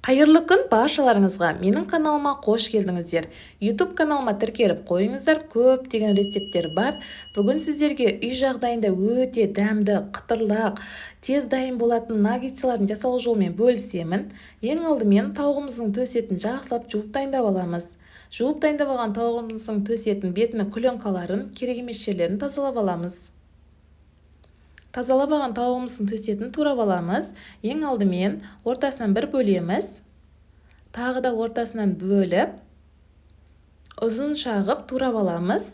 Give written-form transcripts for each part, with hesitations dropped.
Қайырлы күн баршаларыңызға! Менің каналыма қош келдіңіздер. YouTube каналыма тіркеліп қойыңыздар, көптеген рецепттер бар. Бүгін сіздерге үй жағдайында өте дәмді, қытырлақ, тез дайын болатын наггетсылардың жасалу жолымен бөлісемін. Ең алдымен тауығымыздың төс етін жақсылап жуып дайындап аламыз. Жуып дайындап алған тауығымыздың төс етін бетінің пленкаларын, керек емес жерлерін тазалап аламыз. Тазалап алған тауығымыздың төс етін турап аламыз. Ең алдымен ортасынан бір бөлеміз. Тағы да ортасынан бөліп, ұзын шағып турап аламыз.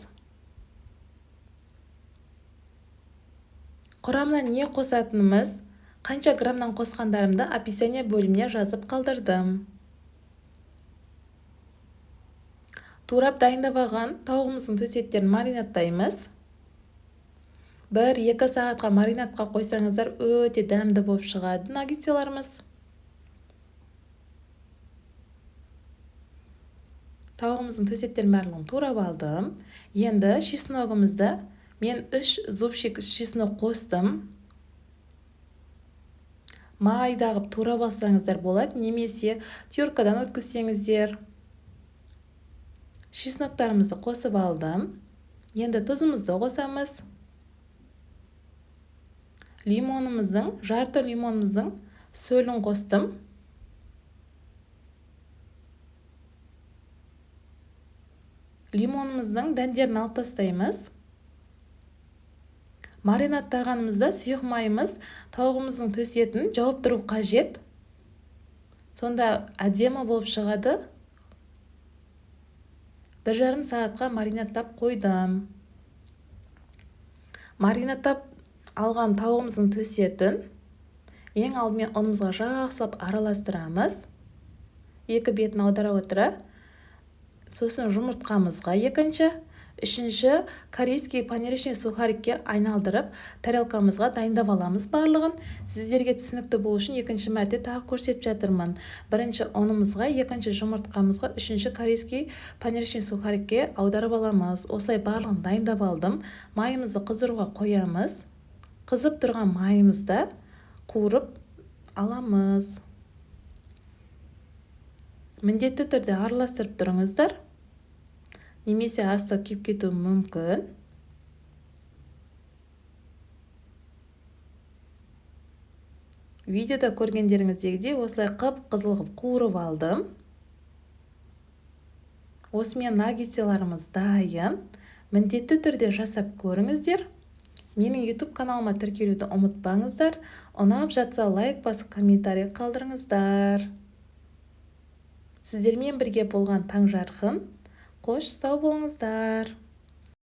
Құрамына не қосатынымыз, қанша граммнан қосқандарымды описание бөліміне жазып қалдырдым. Турап дайындап алған тауығымыздың төс еттерін маринадтаймыз. 1-2 сағатқа маринадқа қойсаңыздар өте дәмді болып шығады наггетсыларымыз. Тауығымыздың төс еттерін барлығын турап алдым. Енді чесногымызды мен 3 зубчик чеснок қостым. Майда қылып турап алсаңыздар болады, немесе теркадан өткізсеңіздер. Чесноктарымызды қосып алдым. Енді тұзымызды қосамыз. Лимонымыздың, жарты лимонымыздың сөлін қостым. Лимонымыздың дәндерін алып тастаймыз. Маринадтағанымызда сұйық майымыз тауығымыздың төс етін жауып тұру қажет. Сонда әдемі болып шығады. 1,5 сағатқа маринадтап қойдым. Маринадтап алған тауығымыздың төс етін ең алдымен ұнымызға жақсылап араластырамыз. Екі бетін аудара отыра, сосын жұмыртқамызға екінші, үшінші корейский панировочный сухарикке айналдырып, тарелкамызға дайындап аламыз барлығын. Сіздерге түсінікті болу үшін екінші мәрте тағы көрсетіп жатырмын. Бірінші ұнымызға, екінші жұмыртқамызға, үшінші корейский панировочный сухарикке аударып аламыз. Осылай барлығын дайындап алдым. Майымызды қыздыруға қоямыз. Қызып тұрған майымызда қуырып аламыз. Міндетті түрде араластырып тұрыңыздар. Немесе асты күйіп кетуі мүмкін. Видеода көргендеріңіздегідей осылай қып-қызыл қылып қуырып алдым. Осымен наггетсыларымыз дайын. Міндетті түрде жасап көріңіздер. Менің YouTube каналыма тіркелуді ұмытпаңыздар. Ұнап жатса лайк басып комментарий қалдырыңыздар. Сіздермен бірге болған Таңжарқын. Қош, сау болыңыздар.